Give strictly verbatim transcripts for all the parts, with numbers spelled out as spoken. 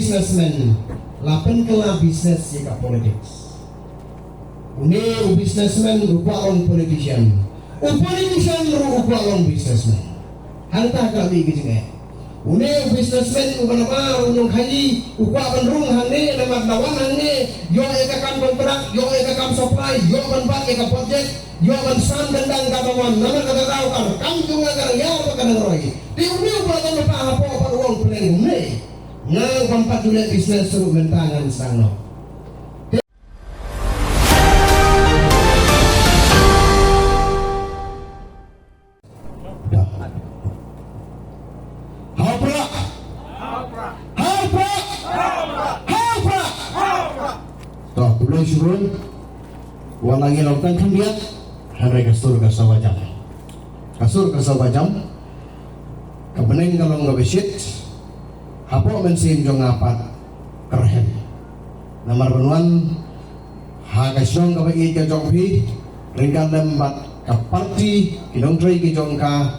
Businessman la pynkylla business ïa ka politics. Une u businessman u kwah long politician. U politician ruh u kwah long businessman. Hangta ka dei ka jingeh. Une u businessman u ba nabar u nongkhaii u kwah ban rung hangne namar la wan hangne, ïoh ïa ka kam kontrak, ïoh ïa ka kam supply, ïoh ban bat ïa ka project, ïoh ban sam dang dang kaba wan namar kata ka daw ka kam jong nga ka nang ïar bad ka nang roi. Te une u ba la don bapah hapoh bad u ong pynlong kumne. Nga u bym pat ju leh business ruh mynta ngan sdang noh. Ha u prah! Ha u prah! Ha u prah! To, khublei shibun. Wat la ngi long tang khyndiat, hynrei ka sur ka sawajam. Ka sur ka sawajam. Ka bneng ka long kaba shit. Hapoh mynsiem jong nga pat ka rhem. Namar ban wan ha ka shnong kaba ïeit ka jong phi, ryngkat lem bad ka party, ki nongtrei ki jong ka,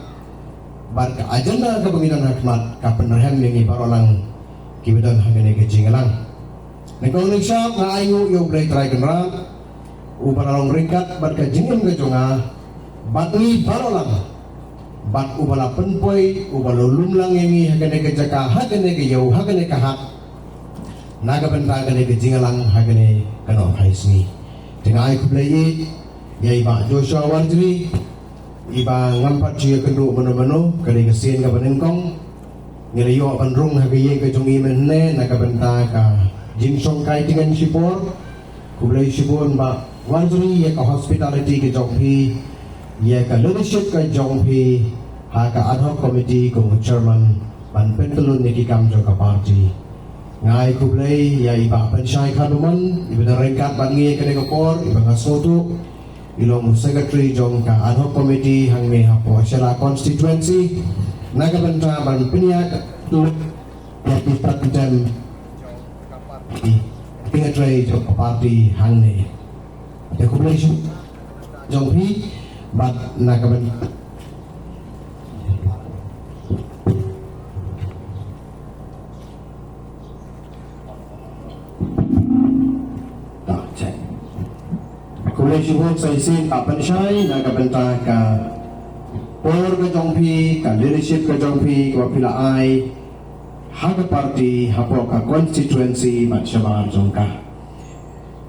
bad ka agenda kaba ngi don ha khmat, ka pynrhem ïa ngi baroh lang kiba don ha kane ka jingïalang. Nyngkong nyngshap nga ai nguh ïa U Blei Trai Kynrad, uba la long ryngkat bad ka jingim ka jong nga, bad ngi baroh lang, bad uba la pynpoi, uba la lum lang ïa ngi ha kane ka jaka, ha kane ka ïew, ha kane ka hat. Na ka bynta kane ka jingïalang ha kane ka nohphai sngi. Te nga ai khublei ïa i Bah Joshua Warjri, i ba ngam pat ju ïakynduh mano mano, ka dei ka sien kaba nyngkong. Ngi la ïoh ban rung ha ka ïing ka jong i mynne na ka bynta ka jingshongkai tyngen shipor. Khublei shibun Bah Warjri ïa ka hospitality ka jong phi, ïa ka leadership ka jong phi ha ka ad hoc committee kum u chairman ban pyntlun ïa ki kam jong ka party. Nga ai khublei ïa i Bah Pynshai Kharduman, i ba don ryngkat bad ngi ha kane ka por, i ba nga sngewthuh i long u secretary jong ka ad hoc committee hangne hapoh Shella constituency, na ka bynta ban pynïaid ïa ki patten, ki nongtrei jong ka party hangne. Te khublei shibun jong phi bad na ka bynta. Khublei shibun sa shisien Bah Pynshai na ka bynta ka por ka jong phi, ka leadership ka jong phi kaba phi la ai ha ka party hapoh ka constituency bad shabar jong ka.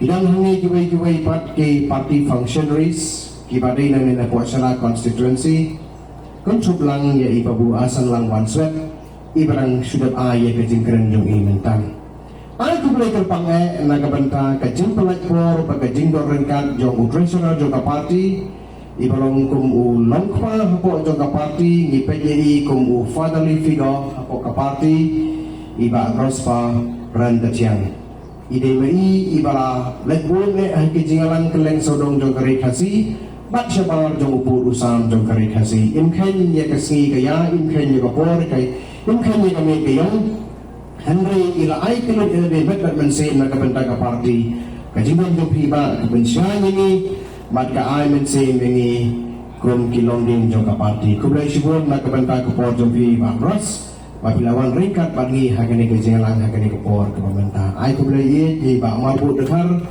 Ki don hangne kiwei kiwei pat ki party functionaries kiba dei nangne na Shella constituency. Kynthup lang ïa i Babu Asanlang Wanswet, i ba dang shu dep ai ïa ka jingkren jong i mynta. Ai khublei kyrpang eh na ka bynta ka jingpynlait por bad ka jingdon ryngkat jong u treasurer jong ka party, i ba long kum u longkpa hapoh jong ka party, ngi peit ïa i kum u fatherly figure hapoh ka party, i Bah Prosper Ryntathiang. I dei ma i i ba la leit bun eh ha ki jingïalang kylleng sawdong jong ka ri Khasi bad shabar jong u pud u sam jong ka ri Khasi. Im kheiñ ïa ka sngi ka ïa, im kheiñ ïa ka por ka, im kheiñ ïa ka miet ka ïong. Hynrei i la ai kyllut ïa lade met bad mynsiem na ka bynta ka party. Ka jingdon jong phi Bah ka pynshai ïa ngi bad ka ai mynsiem ïa ngi kum ki longdien jong ka party. Khublei shibun na ka bynta ka por jong phi Bah Bros. Ba phi la wan ryngkat bad ngi ha kane ka jingïalang ha kane ka por kaba mynta. Ai khublei ïa i Bah Marbud Dkhar,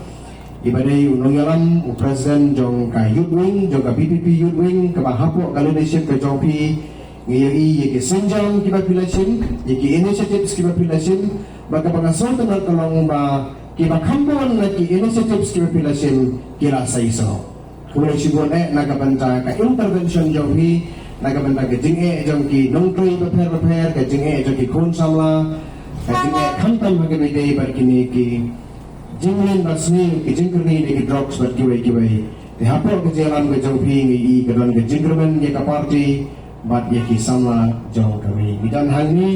i ba dei u nongïalam, u president jong ka Youth Wing, jong ka B P P Youth Wing, kaba hapoh ka leadership ka jong phi ngi ïohi ïa ki sienjam kiba phi la shim, ïa ki initiatives kiba phi la shim, ba kaba nga sngewtynnat ka long ba kiba kham bun na ki initiatives kiba phi la shim ki la seisoh. Khublei shibun eh na ka bynta ka intervention jong phi, na ka bynta ka jingeh jong ki nongtrei bapher bapher, ka jingeh jong ki khun samla, ka jingeh khamtam ha kaba ïadei bad kine ki jingmlien basniew, ki jingkyrni da ki drugs bad kiwei kiwei. Te hapoh ka jingïalam ka jong phi ngi i ka don ka jingkyrmen ïa ka party bad ïa ki samla jong ka ri. Ngi don hangne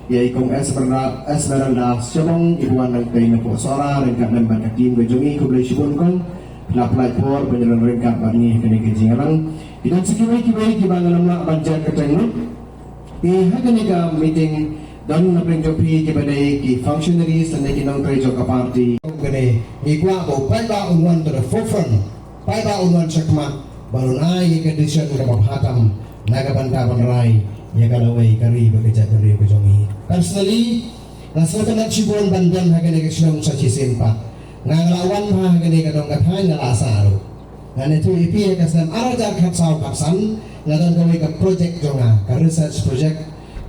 ïa i Kong Esmeralda, Esmeralda Shabong, i ba wan nangtei na pdeng Sohra ryngkat lem bad ka team ka jong i. Khublei shibun Kong, phi la pynlait por ban ïalam ryngkat bad ngi ha kane ka jingïalang. Ki don sa kiwei kiwei kiba ngan ym lah ban jer kyrteng lut. Te ha kane ka meeting don na pdeng jong phi kiba dei ki functionaries lane ki nongtrei jong ka party. Kane ngi kwah ba u paidbah un wan to the forefront, paidbah un wan shakhmat, ba un ai ïa ka decision kaba bha tam na ka bynta ban rai ïa ka lawei ka ri bad ka jaitbynriew ka jong ngi. Personally, Nga sngewtynnat shibun ban don ha kane ka shnong sa shisien pat. Nga, nga la wan ha kane ka dong ka thaiñ, nga la sah ruh. Ngan ïathuh ïa phi, ha ka snem ar hajar khatsaw khatsan, nga don kawei ka project jong nga, ka research project,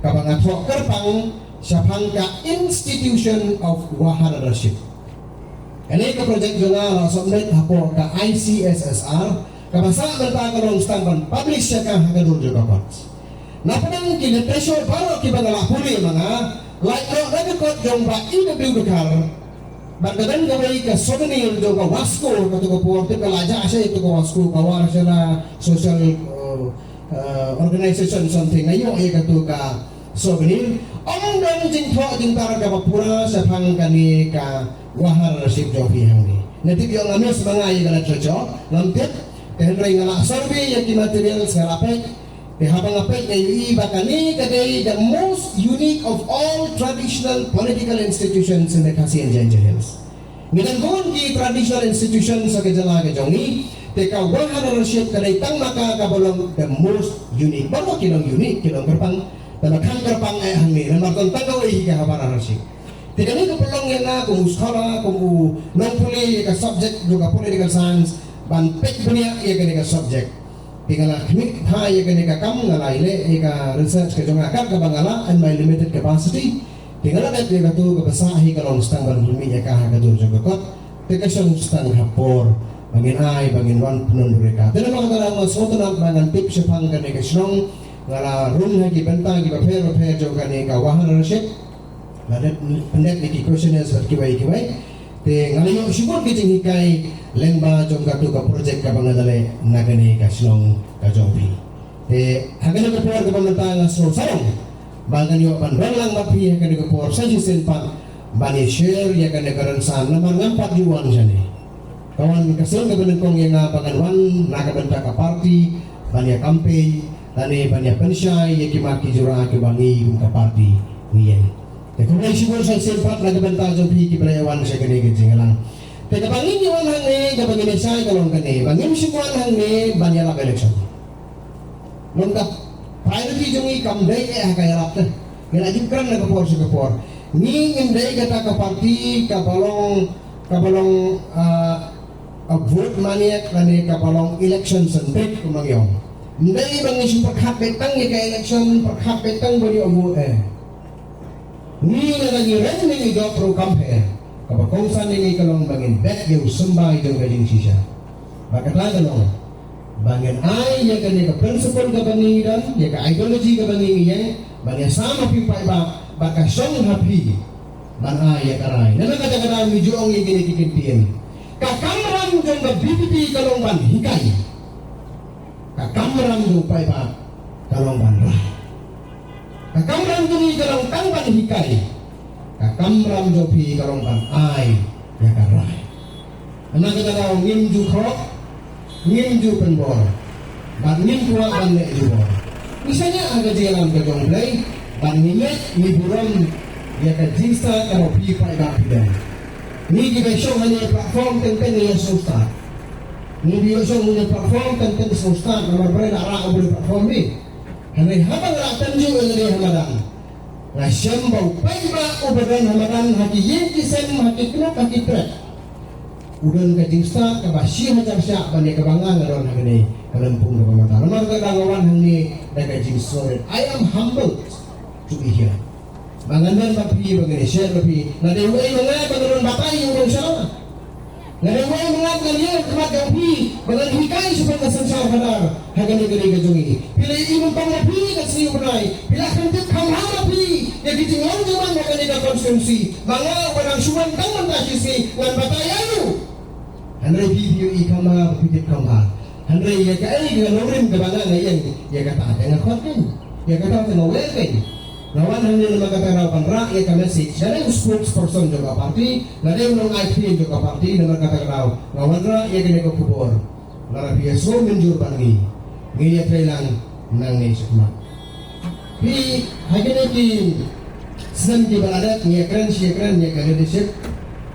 kaba nga thoh kyrpang shaphang ka Institution of Wahar Leadership. Kane ka project jong nga la submit hapoh ka I C S S R, kaba sah mynta ka long sdang ban publish ïa ka ha ka dur jong ka kot. Na pdeng ki literature baroh kiba nga la pule ma nga, lait noh na ka kot jong Bah E W Dkhar. Bad ka don kawei ka souvenir jong ka WASCO, kato ka por, tip ka la jah sha ito ka WASCO, ka Warshana Social, uh, uh, Organization something, nga ïoh ïa kato ka souvenir. Ym don jingthoh jingtar kaba pura shaphang kane ka Wahar Leadership jong phi hangne. Nga tip ïoh nga miss ma nga ïa ka literature, ngam tip. Te hynrei nga la survey ïa ki materials, nga la peit. Te haba nga peit nga ïohi ba kane ka dei the most unique of all traditional political institutions in the Khasi and Jaintia Hills. Ngi don bun ki traditional institutions ha ka jylla ka jong ngi, te ka Wahar Leadership ka dei tang ma ka kaba long the most unique. Baroh ki long unique, ki long kyrpang, tangba kham kyrpang eh hangne, namar don tang kawei hi ka Wahar Leadership. Te kane ka pynlong ïa nga kum u scholar, kum u nongpule ïa ka subject jong ka political science, ban peit bniah ïa kane ka subject. Te nga la khmih bha ïa kane ka kam, nga la ïaleh ïa ka research ka jong nga kat kaba nga lah in my limited capacity. Te nga la dep ïa kato kaba sah hi ka long sdang ban pynmih ïa ka ha ka dur jong ka kot. Te ka shong sdang ha por ba ngin ai, ba ngin wan pynlong dur ïa ka. Te namar kata nga sngewtynnat ba ngan tip shaphang kane ka shnong, nga la rung ha ki bynta kiba pher bapher jong kane ka Wahar Leadership. Nga dep pyndep ïa ki questionnaires bad kiwei kiwei. Te nga la ïoh shibun ki jinghikai lyngba jong kato ka project kaba nga la leh na kane ka shnong ka jong phi. Te ha kane ka por kaba mynta nga sngew sarong ba ngan ïoh ban don lang bad phi ha kane ka por sa shisien pat ban ïa share ïa kane ka rynsan namar ngam pat ju wan shane. Ka wan ka seng kaba nyngkong ïa nga ba ngan wan na ka bynta ka party ban ïa campaign lane ban ïa pynshai ïa ki mat ki jura kiba ngi kum ka party ngi ïeng. Te khublei shibun sa shisien pat na ka bynta jong phi kiba la ïa wan sha kane ka jingïalang. Te kaba ngin ïa wan hangne, kaba ngin ïa shai ka long kane, ba ngim shym wan hangne ban ïalap election. Long ka priority jong ngi kam dei eh ha ka ïalap te. Ngi la ju kren na ka por sha ka por. Ngi ngim dei kata ka party kaba long, kaba long, ah, a vote maniac lane kaba long election centric kumba ngi ong. Ym dei ba ngi shu pyrkhat beit tang ïa ka election, pyrkhat beit tang ban ïoh vote eh. Ngi lada ngi rem ne ngi jop ruh kam pher. Kaba kongsan ïa ngi ka long ba ngin bet ïa u symbai jong ka jingshisha. Bad kata ka long ba ngin ai ïa kane ka principle kaba ngi don, ïa ka ideology kaba ngi ïeng, ban ïasam ha phi paidbah, bad ka shong ha phi ban ai ïa ka rai. Namar kata ka daw ngi ju ong ïa kine ki kyntien. Ka kamram jong ka V P P ka long ban hikai. Ka kamram jong u paidbah ka long ban rai. Ka kamram jong ngi ka long tang ban hikai. Ka kamram jong phi ka long ban ai ïa ka rai. Namar kata ka daw ngim ju khoh, ngim ju pynbor, bad ngim kwah ban leh jubor. Ngi shaniah ha ka jingïalam ka jong U Blei bad ngi ngeit ngi burom ïa ka jingstad kaba phi paidbah phi don. Ngi kiba shong hangne platform teng teng ngi ïa sngewstad. Ngi ba ïoh shong hangne platform teng teng sngewstad namar ba la rah U Blei platform ngi. Hynrei haba nga la tynjuh ïa lade ha madan, nga shem ba u paidbah uba don ha madan, ha ki ïing ki sem, ha ki kynnoh, ha ki trep, u don ka jingstad kaba shi hajar shah ban ïa kaba nga nga don ha kane ka lympung kaba mynta. Namar kata nga wan hangne da ka jingsngewrit. I am humbled to be here. Ba ngan don bad phi, ba ngan ïa share bad phi. Nga dei uei ma nga ba ngan don batai ïa u nongshong shala. Nga dei uei ma nga ba ngan ïeng ha khmat jong phi ba ngan hikai shaphang ka synshar khadar ha kane ka ri ka jong ngi. Phi la ïohi mynta ma phi ka sngi u bnai. Phi la kren tip kham bha ma phi ïa ki jinglong jingman ha kane ka constituency. Ma nga uba nang shu wan tang mynta shi sngi ngan batai ïa u. Hynrei phi, phi ïohi kham bha, phi tip kham bha. Hynrei ïa kaei ka nongrim kaba nga nga ïeng, ïa kata te nga khot kein. Ïa kata te nga wer kein. Nga wan hangne namar kata ka daw ban rah ïa ka message. Nga dei u spokesperson jong ka party, nga dei u nongai ktien jong ka party, namar kata ka daw nga wanrah ïa kane ka khubor. Lada phi ïa sngewmynjur bad ngi, ngin ïatrei lang nangne shakhmat. Phi, ha kine ki snem kiba la dep ngi ïakren shi ïakren ïa ka leadership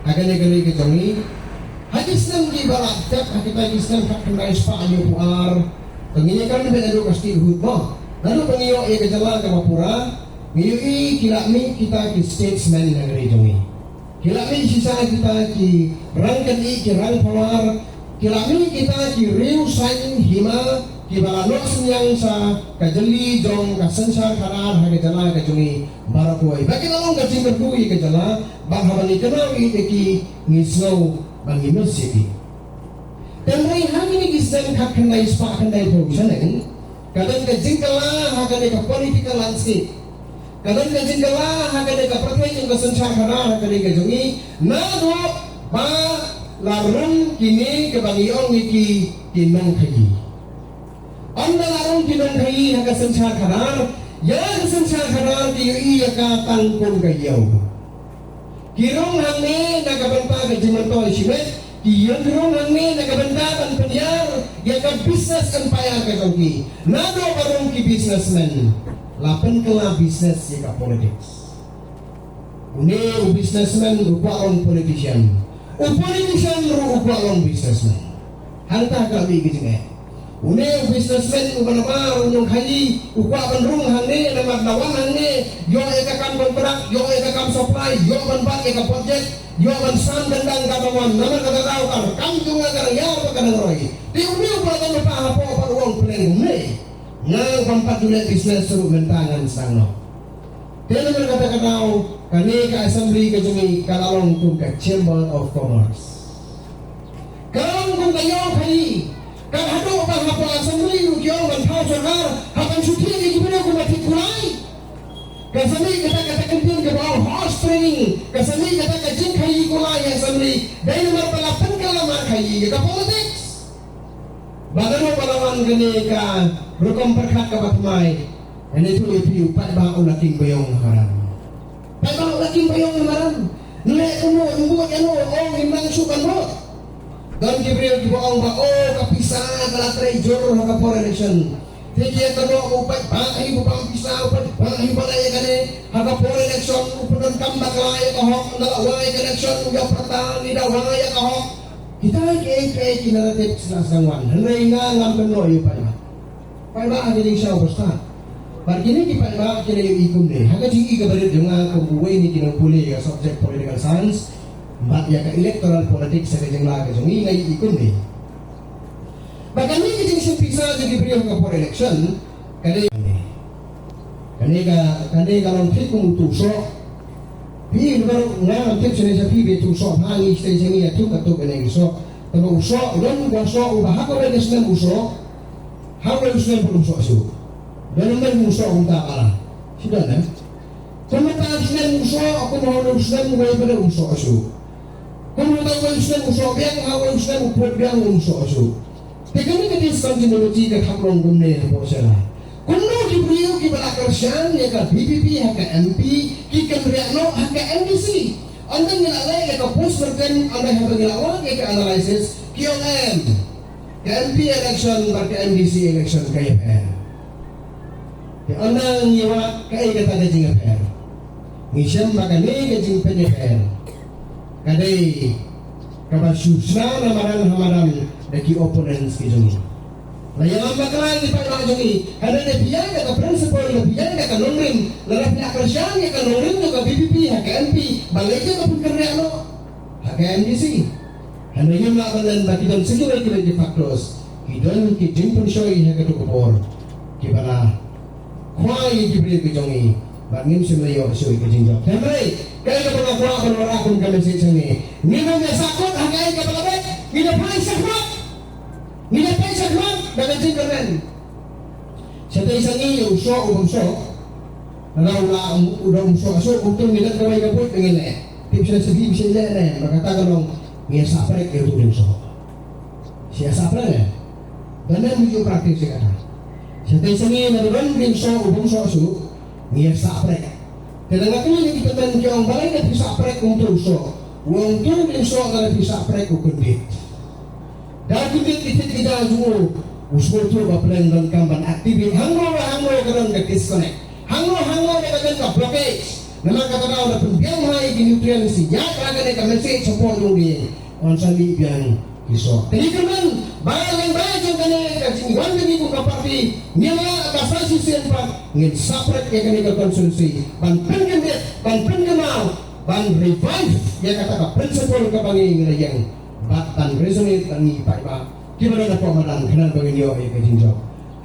ha kane ka ri ka jong ngi. Ha ki snem kiba la dep, ha kita ki snem khatkhyndai spah hynñiewphew ar, to ngin ïakren beit naduh ka statehood mo. Naduh ba ngi ïoh ïa ka jylla kaba pura, Ngi ïohi ki la mih kita ki statesmen na ka ri jong ngi. Ki la mih shisha kita ki rangkynrih, ki rangpawar. Ki la mih kita ki riewsaiñ hima kiba la noh synñiang sha ka jylli jong ka synshar khadar ha ka jylla ka jong ngi baroh kawei. Ba ki la long ka jingkyrkhu ïa ka jylla, bad haba ngi kynmaw ïa ki, ngi sngew ba ngi miss ïa ki. Tang hynrei ha kine ki snem khatkhyndai spah khyndaiphew shaneng, ka don ka jingkylla ha kane ka political landscape. Ka don ka jingkylla ha kane ka pyrthei jong ka synshar khadar ha kane ka jong ngi, naduh ba la rung kine kiba ngi ong ïa ki, ki nongkhaii. Ynda la rung ki nongkhaii ha ka synshar khadar, ïa ka synshar khadar ki ïohi ïa ka tang kum ka ïew. Ki rung hangne na ka bynta ka jingmyntoi shimet, ki ïeng rung hangne na ka bynta ban pynïar ïa ka business empire ka jong ki. Naduh ba rung ki businessmen, la pynkylla business ïa ka politics. Une u businessman u kwah long politician. U politician ruh u kwah long businessman. Hangta ka mih ka jingeh. Une u businessman uba nabar u nongkhaii u kwah ban rung hangne namar da wan hangne, ïoh ïa ka kam kontrak, ïoh ïa ka kam supply, ïoh ban bat ïa ka budget, ïoh ban sam dang dang ka ban wan. Namar kata ka daw ka kam jong nga ka dang ïar bad ka dang roi. Te une uba la don uta hapoh pat u ong pynlong kumne. Nga u bym pat ju leh business ruh mynta ngan sdang noh. Te namar kata ka daw, kane ka assembly ka jong ngi ka la long kum ka Chamber of Commerce. Ka long kum ka ïew khaii. Ka haduh ba hapoh assembly ruh ki ong ban thaw sorkar, hap ban shu thied ïa ki briew kumba thied kulai. Ka sa mih kata ka kyntien kaba ong horse trading, ka sa mih kata ka jingkhaii kulai ha assembly. Dei namar ba la pynkylla markhaii ïa ka politics. Ba naduh ba la wan kane ka rukom pyrkhat kaba thymmai. Kane tu ïa phi u paidbah u la king baïong ha madan. Paidbah u la king baïong ha madan. Nleh kumno, nbuh ïano, ong ngim nang shuh ban bud. Don ki briew kiba ong ba, oh, ka pisa ka la trei jur ha ka por election. Te ki ïa kynnoh ba u paidbah hi uba bam pisa, u paidbah hi uba leh ïa kane. Ha ka por election u pyndonkam bakla ïa ka hok, ynda la wai ka election u ïa pyrta ngi da wai ïa ka hok. Kita kiei kiei ki narratives la sdang wan. Hynrei nga ngam kynnoh ïa u paidbah. Paidbah ha ka jingsngew ba stad. Bad kine ki paidbah ki la ïohi kumne. Ha ka jingïohi kaba rit jong nga kum uwei na ki nongpule ïa ka subject political science bad ïa ka electoral politics ha ka jingla ka jong ngi, nga ïohi kumne. Ba kane ka jingshim pisa jong ki briew ha ka por election ka dei. Kane ka, kane ka long thik kum utu u soh. Phi, nga ngam tip shane sha phi, ba utu u soh ha ngi sha ngi ïa thuk katto katne ki soh. Tangba u soh u don uba soh uba ha kawei ka snem u soh, ha kawei u snem pat um soh shuh. Don uwei u soh kumta ba la, shi don, eh? Kumta u snem u soh, kumta u snem uwei pat um soh shuh. Kumta uwei u snem u soh biang, ha uwei u snem u pud biang um soh shuh. Te kane ka dei sdang jingmynjur ka thap long kumne hapoh shala. Kumno ki briew kiba la kyrshan ïa ka V P P ha ka M P ki kynriah noh ha ka M D C. Ynda ngi la leh ïa ka postmortem, ynda haba ngi la wad ïa ka analysis, ki ong em, ka M P election bad ka M D C election ka ïapher. Te ynda ngi wad kaei kata ka jingïapher, ngi shem ba kane ka jingpynïapher ka dei kaba shu shna na madan ha madan da ki opponents ki jong ngi. La ïalam bakla ïa ki paidbah jong ngi. Hynrei lada phi ïaid da ka principle, lada phi ïaid da ka nongrim, lada phi la kyrshan ïa ka nongrim jong ka V P P ha ka M P, balei ka pynkynriah noh ha ka M D C? Hynrei ngim lah ban len ba ki don sa kiwei kiwei ki factors, ki don ki jingpynshoi ha kato ka por kiba la khwai ïa ki briew ki jong ngi bad ngim shym la ïoh shuh ïa ka jingjop. Hynrei kaei kaba nga kwah ban wanrah kum ka message hangne, ngin ym ïa sahkut ha kaei kaba la beit. Ngin ïa peit shakhmat, ngin ïa peit shakhmat da ka jingkyrmen. Shatei sha ngi ïa u soh u bym soh, lada u la u da um soh shuh, kumto ngin leit kawei ka buit ba ngin leh. Tip sha sha phi ba sha leh ne ba kata ka long ngi ïa sah prek ïa uto u dieng soh. Sha ïa sah prek ne. Don ne mynta u practice ïa kata. Shatei sha ngi lada don dieng soh u bym soh shuh, ngi ïa sah prek. Te lada nga kylli ïa ki tymmen ki ong balei lada phi sah prek kumto u soh, u ong uto u dieng soh lada phi sah prek u kyndit. Da u kyndit ki thied ki jaw jong u, u sngewthuh ba pleng donkam ban activate. Hangno hangno ka don ka disconnect, hangno hangno ka don ka blockage. Namar kata daw da pynbiang bha ïa ki nutrients ïa kane ka message shapoh jong u dieng. Yn sa mih biang ki soh. Te ngi kyrmen Ba lyngba jong kane ka jingwan jong ngi kum ka party, ngi la ka sa shisien pat ngin separate ïa kane ka constituency ban pynkyndit, ban pynkynmaw, ban revive ïa kata ka principle kaba ngi ngi la ïeng bad ban resonate bad ngi paidbah kiba don hapoh madan khnang ba ngin ïoh ïa ka jingjop.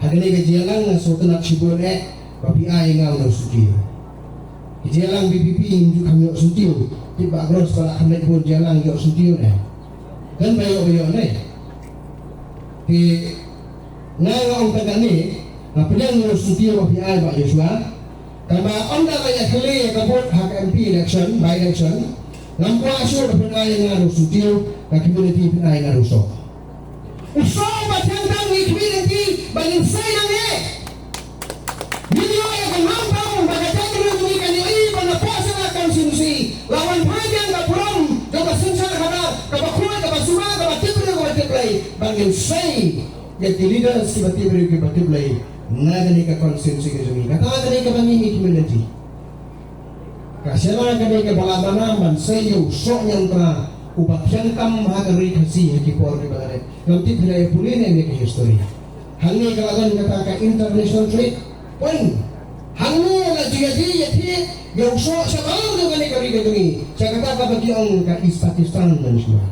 Ha kane ka jingïalang nga sngewtynnat shibun eh ba phi ai nga u Nongsyntiew. Ka jingïalang VPP ngim ju kham ïoh Syntiew. Tip ba Gross ba la kham leit bun jingïalang ïoh Syntiew ne. Kan ba ïoh ba ïoh ne. Te nga nga ong tang kane, nga pdiang u Nongsyntiew ba phi ai Bah Joshua. Tangba ynda la ïa khlieh ïa ka vote ha ka MP election, by election, ngam kwah shuh ba phin ai ïa nga u Nongsyntiew, ka community phin ai ïa nga u Soh. U Soh uba thiang tam, ngi khmih lynti ba ngin sei nangne. Ngin ïoh ïa ka nam tam ba ka jaitbynriew jong ngi kan ïohi ba na poh sha ka constituency la wan phai biang ka burom jong ka synshar khadar kaba khuid, kaba suba, kaba tip briew, kaba tip Blei, ba ngin sei ïa ki leaders kiba tip briew, kiba tip Blei na kane ka constituency ka jong ngi. Kata kane kaba ngi ngi khmih lynti. Ka shala kane kaba la manam ban sei ïa u Soh Niangtra uba thiang tam ha ka ri Khasi ha ki por kiba la dep. Ngam tip phi la ïa pule ne em ïa ka history. Hangne ka la don kata ka international trade point. Hangne la ju ïa dei ïa thied ïa u Soh shabar jong kane ka ri ka jong ngi. Sha kata kaba ki ong ka East Pakistan mynshuwa.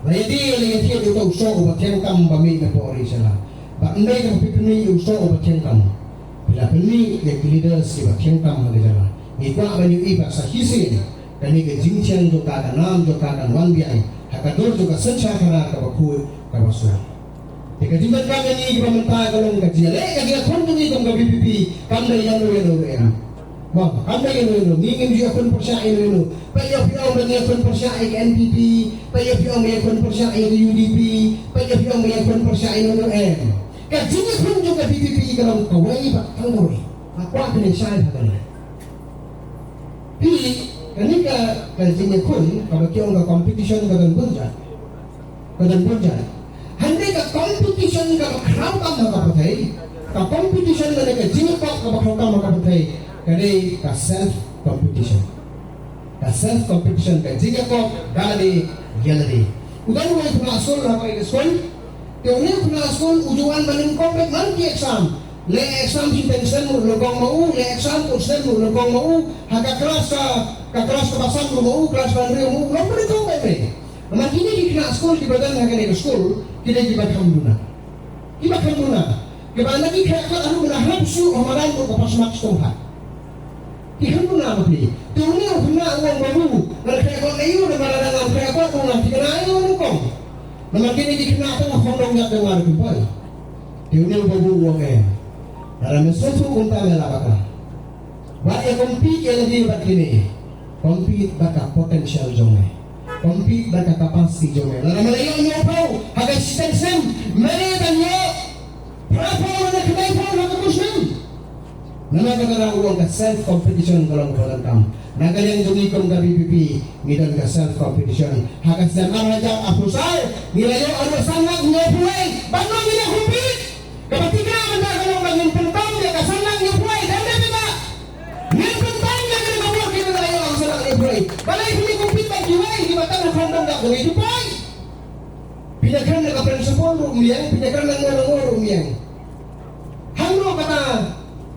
La ïa dei la ïa thied ïa uta u Soh uba thiang tam ba mih na poh ri shala. Ba ym dei kaba phi pynmih ïa u Soh uba thiang tam. Phi la pynmih ïa ki leaders kiba thiang tam ha ka jylla. Ngi kwah ban ïohi ba sa shisien kane ka jingthiang jong ka, ka nam jong ka kan wan biang ha ka dur jong ka synshar khadar kaba khuid kaba suba. Te ka jingdonkam ïa ngi kiba mynta ka long ka jingïaleh ka jingïakhun jong ngi kum ka VPP kam dei ïano ïano ruh em. Mo, kam dei ïano ïano, ngi ngim ju ïakhun pyrshah ïano ïano. Peit ïa phi ong ba ngi ïakhun pyrshah ïa ka NPP, peit ïa phi ong ba ngi ïakhun pyrshah ïa ka UDP, peit ïa phi ong ba ngi ïakhun pyrshah ïano ïano em. Ka jingïakhun jong ka VPP ka long kawei bad tang kawei. Nga kwah phin ïa shai ha kane. Phi, kane ka, ka jingïakhun, kaba ki ong ka competition ka don bun jait. Ka don bun jait. Hynrei ka competition kaba khraw tam ha ka pyrthei, ka competition lane ka jingïakop kaba khraw tam ha ka pyrthei, ka dei ka self competition. Ka self competition, ka jingïakop da lade ïa lade. U don uwei u khynnah skul ha kawei ka skul. Te une u khynnah skul u ju wan ban ym compete man ki exam. Leh exam shiteng snem u nyngkong ma u, leh exam kut snem u nyngkong ma u, ha ka klas ka, ka klas kaba san ruh ma u, klas ba hynriew ma u, long pynnyngkong beit beit. Namar kine ki khynnah skul kiba don ha kane ka skul, ki dei kiba kham duna. Kiba kham duna. Kiba na ki khynnah kot ruh na hap shuh ha madan ruh ka pass mark shitom bha. Ki kham duna ma phi. Te une u khynnah u ong babu, ngan khynnah kot ïa u, namar lada ngam khynnah kot ruh ngam thikna ïa u nyngkong. Namar kine ki khynnah tang kham dong ïa ka ngar kumpai. Te une u babu u ong em. Lada me sngewthuh kumta me la bakla. Wat ïa compete ïa lade bad kine. Compete bad ka potential jong me. Compete bad ka capacity jong me. Lada me la ïoh hynñiewphew ha ka shiteng snem, me dei ban ïoh phraphew lane khyndaiphew ha ka kut snem. Namar kata ka daw u ong ka self competition ka long kaba donkam. Na ka liang jong ngi kum ka VPP ngi don ka self competition. Ha ka snem ar hajar arphew saw ngi la ïoh arphew san lak hynñiewphew wei. Ban long ngi la compete. Kaba tikna mynta ka long ba ngin pyntom ïa ka san lak hynñiewphew wei, dang dei mynta. Ngin pyntom ïa kane ka bor kaba la ïoh ka san lak hynñiewphew wei. Balei phi compete bad kiwei kiba tang ha khlong dong dap da wei, ju poi. Phi ïakren da ka principle ruh ym ïeng, phi ïakren da ngo da ngo ruh ym ïeng. Hangno kata,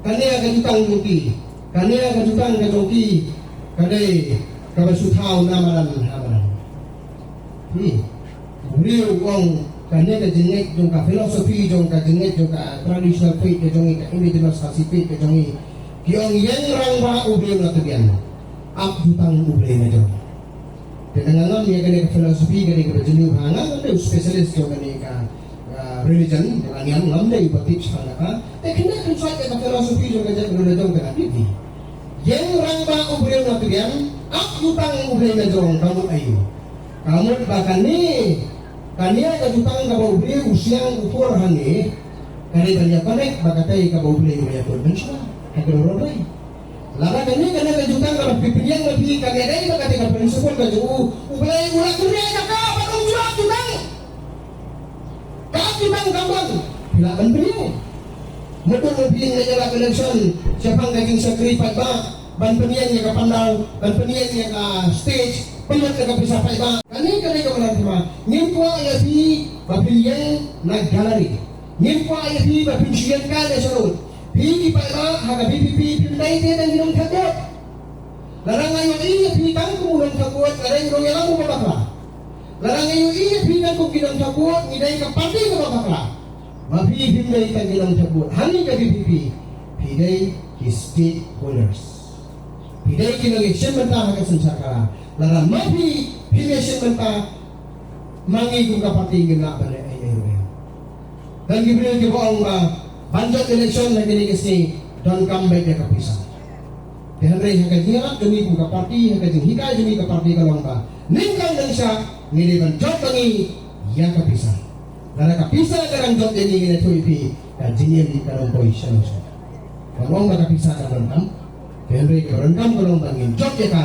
kane ka jutang jong ki, kane ka jutang ka jong ki, ka dei kaba shu thaw na madan ha madan. Hmm. U briew u ong kane ka jingngeit jong ka philosophy jong ka jingngeit jong ka traditional faith ka jong ngi, ka indigenous Khasi faith ka jong ngi. Ki ong ïeng rangbah u briew na tbian. Ap jutang u Blei na jrong. Te nga ngam ïa kane ka philosophy kane kaba jylliew bha, nga ngam dei u specialist jong kane ka, ah, religion, nga ngam, ngam dei uba tip shaphang kata. Te kane kan sait ïa ka philosophy jong ka jaitbynriew na jrong ka tip hi. Ïeng rangbah u briew na tbian, ap jutang u Blei na jrong, ka mut aïu? Ka mut ba kane, kane ka jutang kaba u briew u siang u por hangne, ka dei ban ïa connect bad katei kaba u Blei u ïa pynmynshwa ha ka dur U Blei. Lada kane, kane ka jutang kaba phi pynïeng ma phi ka dei bad katei ka principle ka jong u, U Blei u la kynriah ïa ka ban ym ju ap jutang. Ka ap jutang kam don, phi lah ban pynïeng. Mutdur ma phi leit ïalap election shaphang ka jingshakri paidbah, ban pynïeng ïa ka pandal, ban pynïeng ïa ka stage, pynlut ïa ka pisa paidbah. Kane ka dei kaba la thma. Ngim kwah ïa phi ba phin ïeng na gallery. Ngim kwah ïa phi ba phin shu ïeng kai ne shalud. Phi ki paidbah ha ka VPP phim dei te tang ki nongthep vote. Lada nga ïohi ïa phi tang kum u nongthep vote, lada ngi nongïalam uba bakla. Lada nga ïohi ïa phi tang kum ki nongthep vote, ngi dei ka party kaba bakla. Ma phi phim dei tang ki nongthep vote. Hangne ka VPP phi dei ki stakeholders. Phi dei ki nongïashim bynta ha ka synshar khara. Lada ma phi phim ïashim bynta, ma ngi kum ka party ngim lah ban leh ei ei ruh. Don ki briew kiba ong ba ban jop election ha kine ki sngi donkam beit ïa ka pisa. Te hynrei ha ka jingïalap jong ngi kum ka party, ha ka jinghikai jong ngi ka party ka long ba nyngkong nyngshah ngi dei ban jop ba ngi ïa ka pisa. Lada ka pisa ka dang jop ïa ngi, ngi ïathuh ïa phi, ka jingim ka dang poi shano shano. Ka long ba ka pisa ka donkam. Te hynrei ka donkam ka long ba ngin jop ïa ka